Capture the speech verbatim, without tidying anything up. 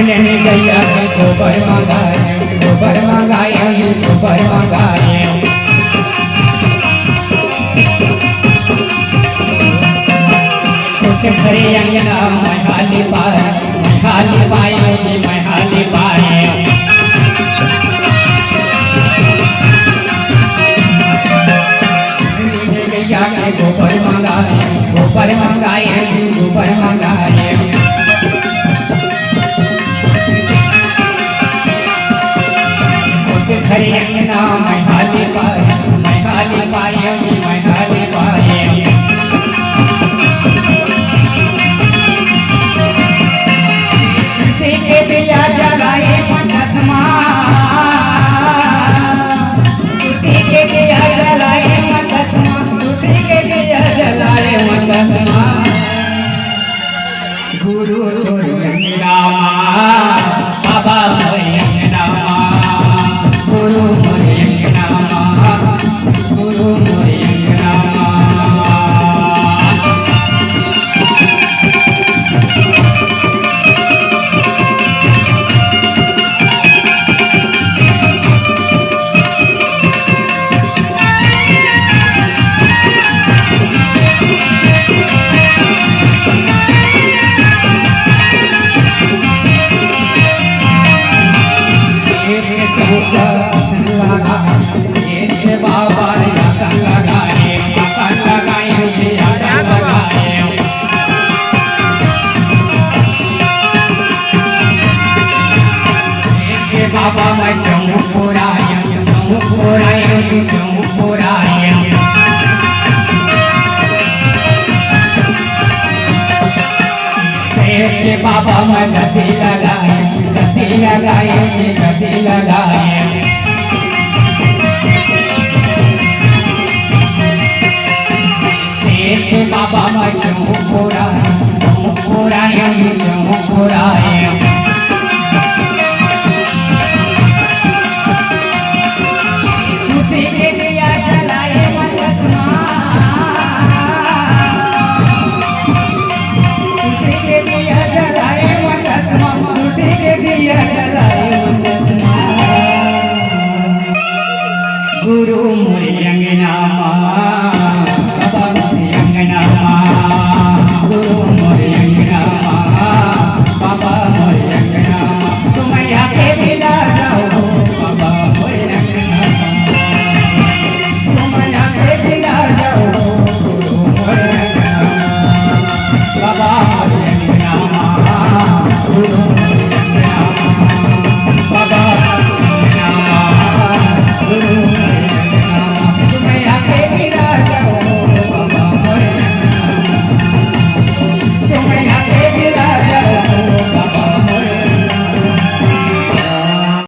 लेने गैया के गोबर मंगाए, गोबर मंगाए, गोबर मंगाए। उसके घरे अंगना मैं हाली पाए, मैं हाली पाए जी, मैं हाली पाए। गैया के गोबर मंगाए, गोबर मंगाए, गोबर मंगाए। उसके घरे अंगना मैं हाली पाए, मैं हाली पाए, मैं हाली पाए। खुशी के दिया जलाए मन चश्मा, खुशी के दिया जलाए मन चश्मा, खुशी के दिया जलाए मन चश्मा। गुरु तोरे अंगना मा, बाबा तोरे अंगना मा, गुरु तोरे अंगना मा, गुरु तोरे अंगना मा। बाबा मैं चौमुखपुरायम, चौमुखपुरायम, चौमुखपुरायम। शेर के बाबा मैं गति लगाए, गति लगाए, गति लगाए। शेर के बाबा मैं चौमुखपुरायम, चौमुखपुरायम, चौमुखपुरायम। खुशी के दिया जलाए मन चश्मा। खुशी के दिया जलाए मन चश्मा। खुशी के दिया जलाए मन चश्मा। गुरु मोरे अंगना मा, बाबा मोरे अंगना मा, गुरु